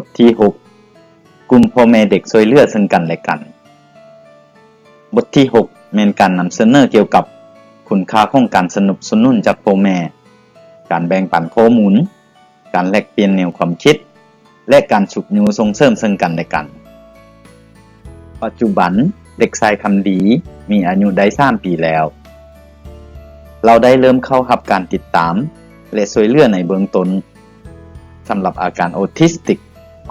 ບົດທີຫົກ ກຸ່ມພໍ່ແມ່ເດັກຊ່ວຍເຫຼືອເຊິ່ງກັນແລະກັນ. ບົດທີຫົກ ແມ່ນການນຳສະເໜີກ່ຽວກັບຄຸນຄ່າຂອງການສະໜັບສະໜູນຈາກພໍ່ແມ່, ການແບ່ງປັນຂໍ້ມູນ, ການແລກປ່ຽນແນວຄວາມຄິດ ແລະ ການຊຸກຍູ້ສົ່ງເສີມເຊິ່ງກັນແລະກັນ. ປັດຈຸບັນ, ເດັກຊາຍຄຳດີມີອາຍຸໄດ້ສາມປີແລ້ວ. ລາວໄດ້ເລີ່ມເຂົ້າຮັບການຕິດຕາມ ແລະ ຊ່ວຍເຫຼືອໃນເບື້ອງຕົ້ນ ສຳລັບອາການອໍທິສຕິກ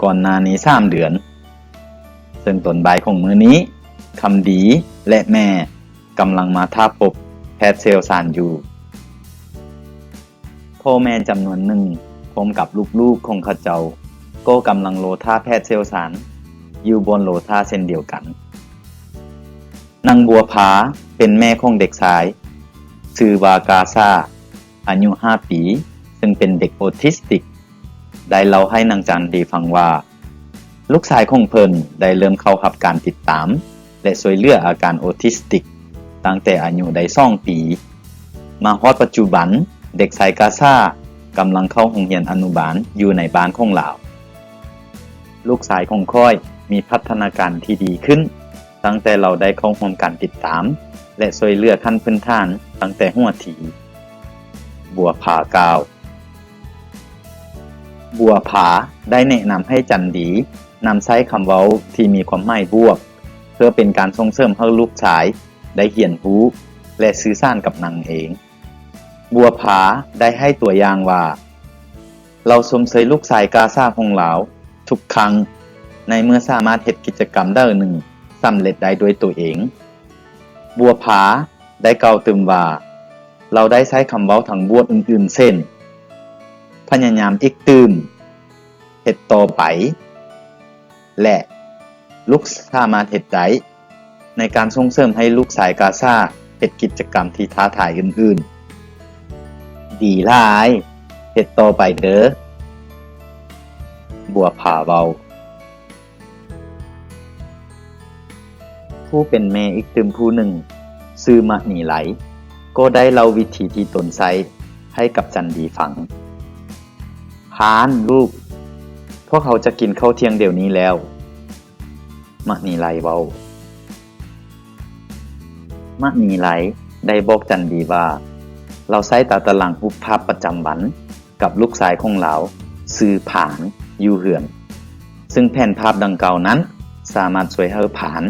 ກ່ອນໜ້ານີ້ສາມເດືອນ, ເຊິ່ງຕອນບ່າຍຂອງມື້ນີ້, ຄຳດີ ແລະ ແມ່ກຳລັງມາຖ້າພົບແພດຊ່ຽວຊານຢູ່. ພໍ່ແມ່ຈຳນວນໜຶ່ງ ພ້ອມກັບລູກໆຂອງເຂົາເຈົ້າ ກໍກຳລັງລໍຖ້າແພດຊ່ຽວຊານຢູ່ບ່ອນລໍຖ້າເຊັ່ນດຽວກັນ. ນາງບົວຜາເປັນແມ່ຂອງເດັກຊາຍ ຊື່ວ່າກາຊາ ອາຍຸຫ້າປີ ເຊິ່ງເປັນເດັກອໍທິສຕິກ ໄດ້ເລົ່າໃຫ້ນາງຈັນດີຟັງວ່າ ລູກຊາຍຂອງເພິ່ນໄດ້ເລີ່ມເຂົ້າຮັບການຕິດຕາມ ແລະ ຊ່ວຍເຫຼືອອາການອໍທິສຕິກຕັ້ງແຕ່ອາຍຸໄດ້ສອງປີ. ມາຮອດປັດຈຸບັນ, ເດັກຊາຍກາຊາກຳລັງເຂົ້າໂຮງຮຽນອະນຸບານຢູ່ໃນບ້ານຂອງລາວ. ລູກຊາຍຂອງຂ້ອຍມີພັດທະນາການທີ່ດີຂຶ້ນ ຕັ້ງແຕ່ລາວໄດ້ເຂົ້າຮ່ວມການຕິດຕາມ ແລະ ຊ່ວຍເຫຼືອຂັ້ນພື້ນຖານຕັ້ງແຕ່ຫົວທີ, ບົວຜາກ່າວ. ບົວຜາໄດ້ແນະນຳໃຫ້ຈັນດີນຳໃຊ້ຄຳເວົ້າທີ່ມີຄວາມໝາຍບວກ ເພື່ອເປັນການສົ່ງເສີມໃຫ້ລູກຊາຍໄດ້ຮຽນຮູ້ ແລະ ສື່ສານກັບນາງເອງ. ບົວຜາໄດ້ໃຫ້ຕົວຢ່າງວ່າ ລາວຊົມເຊີຍລູກຊາຍກາຊາຂອງລາວທຸກຄັ້ງ ໃນເມື່ອສາມາດເຮັດກິດຈະກຳໃດໜຶ່ງສຳເລັດໄດ້ດ້ວຍຕົວເອງ. ບົວຜາໄດ້ກ່າວຕື່ມວ່າ ລາວໄດ້ໃຊ້ຄຳເວົ້າທາງບວກອື່ນໆ ເຊັ່ນ ພະຍາຍາມອີກຕື່ມ, ເຮັດຕໍ່ໄປ ແລະ ລູກສາມາດເຮັດໄດ້ ໃນການສົ່ງເສີມໃຫ້ລູກຊາຍກາຊາເຮັດກິດຈະກຳທີ່ທ້າທາຍອື່ນໆ. ດີຫຼາຍ, ເຮັດຕໍ່ໄປເດີ, ບົວຜາເວົ້າ. ຜູ້ເປັນແມ່ອີກຕື່ມຜູ້ໜຶ່ງ ຊື່ມະນີໄລ ກໍໄດ້ເລົ່າວິທີທີ່ຕົນໃຊ້ໃຫ້ກັບຈັນດີຟັງ. ພານ, ລູກ, ພວກເຮົາຈະກິນເຂົ້າທ່ຽງດຽວນີ້ແລ້ວ. ມະນີໄລເວົ້າ. ມະນີໄລໄດ້ບອກຈັນດີວ່າ ລາວໃຊ້ຕາຕະລາງຮູບພາບປະຈຳວັນກັບລູກຊາຍຂອງລາວ ຊື່ພານ ຢູ່ເຮືອນ, ເຊິ່ງແຜນພາບດັ່ງກ່າວນັ້ນ ສາມາດຊ່ວຍໃຫ້ພານ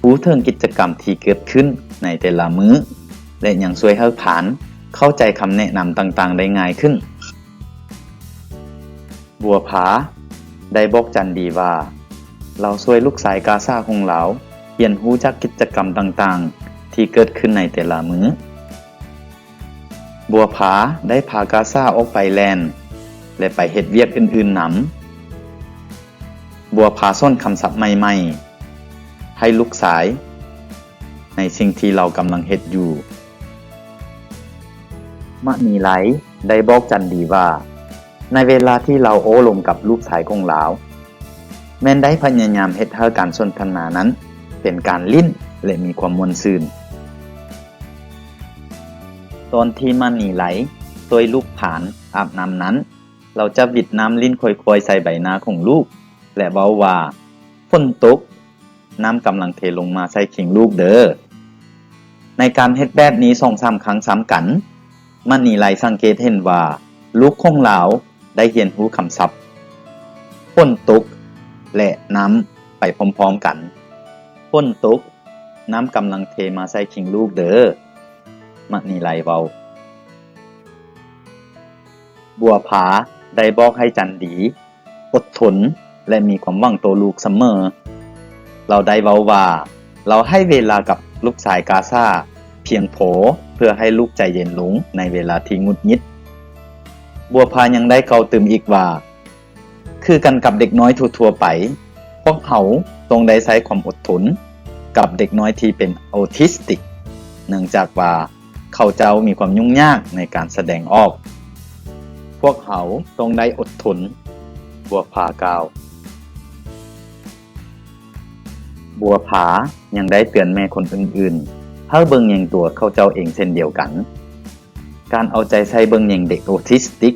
ຮູ້ເຖິງກິດຈະກຳທີ່ເກີດຂຶ້ນໃນແຕ່ລະມື້ ແລະ ຍັງຊ່ວຍໃຫ້ພານເຂົ້າໃຈຄຳແນະນຳຕ່າງໆໄດ້ງ່າຍຂຶ້ນ. ບົວຜາໄດ້ບອກຈັນດີວ່າ ລາວຊ່ວຍລູກຊາຍກາຊາຂອງລາວຮຽນຮູ້ຈາກກິດຈະກຳຕ່າງໆທີ່ເກີດຂຶ້ນໃນແຕ່ລະມື້. ບົວຜາໄດ້ພາກາຊາອອກໄປແລ່ນ ແລະ ໄປເຮັດວຽກອື່ນໆນຳ. ບົວຜາສອນຄຳສັບໃໝ່ໆໃຫ້ລູກຊາຍ ໃນສິ່ງທີ່ລາວກຳລັງເຮັດຢູ່. ມະນີໄລໄດ້ບອກຈັນດີວ່າ ໃນເວລາທີ່ລາວໂອ້ລົມກັບລູກຊາຍຂອງລາວ ແມ່ນໄດ້ພະຍາຍາມເຮັດໃຫ້ການສົນທະນານັ້ນເປັນການຫຼິ້ນ ແລະ ມີຄວາມມ່ວນຊື່ນ. ຕອນທີ່ມະນີໄລຊ່ວຍລູກພານອາບນ້ຳນັ້ນ, ລາວຈະຫວິດນ້ຳລິ້ນຄ່ອຍໆໃສ່ໃບໜ້າຂອງລູກ ແລະ ເວົ້າວ່າ ຝົນຕົກ, ນ້ຳກຳລັງເທລົງມາໃສ່ຄີງລູກເດີ. ໃນການເຮັດແບບນີ້ສອງສາມຄັ້ງຊ້ຳກັນ, ມະນີໄລສັງເກດເຫັນວ່າລູກຂອງລາວໄດ້ຮຽນຮູ້ຄຳສັບ ຝົນຕົກ ແລະ ນ້ຳ ໄປພ້ອມໆກັນ. ຝົນຕົກ, ນ້ຳກຳລັງເທມາໃສ່ຄີງລູກເດີ, ມະນີໄລເວົ້າ. ບົວຜາໄດ້ບອກໃຫ້ຈັນດີ ອົດທົນ ແລະ ມີຄວາມຫວັງຕໍ່ລູກສະເໝີ. ລາວໄດ້ເວົ້າວ່າ ລາວໃຫ້ເວລາກັບລູກຊາຍກາຊາພຽງພໍເພື່ອໃຫ້ລູກໃຈເຢັນລົງໃນເວລາທີ່ຫງຸດຫງິດ. ບົວຜາຍັງໄດ້ກ່າວຕື່ມອີກວ່າ ຄືກັນກັບເດັກນ້ອຍທົ່ວໆໄປ, ພວກເຮົາຕ້ອງໄດ້ໃຊ້ຄວາມອົດທົນກັບເດັກນ້ອຍທີ່ເປັນອໍທິສຕິກ, ເນື່ອງຈາກວ່າ ເຂົາເຈົ້າມີຄວາມຫຍຸ້ງຍາກໃນການສະແດງອອກ. ພວກເຮົາຕ້ອງໄດ້ອົດທົນ, ບົວຜາກ່າວ. ບົວຜາຍັງໄດ້ເຕືອນແມ່ຄົນອື່ນໆ ໃຫ້ເບິ່ງແຍງຕົວເຂົາເຈົ້າເອງເຊັ່ນດຽວກັນ. ການເອົາໃຈໃສ່ເບິ່ງແຍງເດັກອໍທິສຕິກ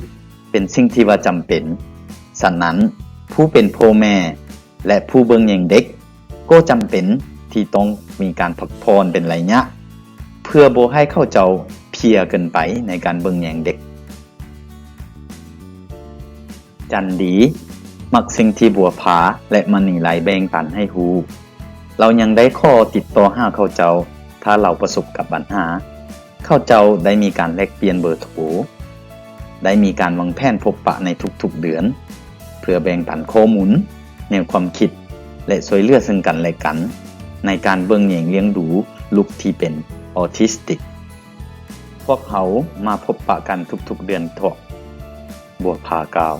ເປັນສິ່ງທີ່ວ່າຈຳເປັນ. ສະນັ້ນ, ພ ຜູ້ເປັນພໍ່ແມ່ ແລະ ຜູ້ເບິ່ງແຍງເດັກ ກໍຈຳເປັນທີ່ຕ້ອງມີການພັກຜ່ອນເປັນໄລຍະ ເພື່ອບໍ່ໃຫ້ເຂົາເຈົ້າເພຍເກີນໄປໃນການເບິ່ງແຍງເດັກ. ຈັນດີ ມັກສິ່ງທີ່ບົວພາ ແລະ ມະນີໄລແບ່ງປັນໃຫ້ຮູ້. ລາວຍັງໄດ້ຂໍຕິດຕໍ່ຫາເຂົາເຈົ້າ ຖ້າລາວປະສົບກັບບັນຫາ. ເຂົາເຈົ້າໄດ້ມີການແລກປ່ຽນເບີໂທ, ໄດ້ມີການວາງແຜນພົບປະໃນທຸກໆເດືອນ ເພື່ອແບ່ງປັນຂໍ້ມູນ, ແນວຄວາມຄິດ ແລະ ຊ່ວຍເຫຼືອເຊິ່ງກັນແລະກັນ ໃນການເບິ່ງແຍງລ້ຽງດູລູກທີ່ເປັນອໍທິສຕິກ. ພວກເຮົາມາພົບປະກັນທຸກໆເດືອນເຖາະ, ບົວພາກ່າວ.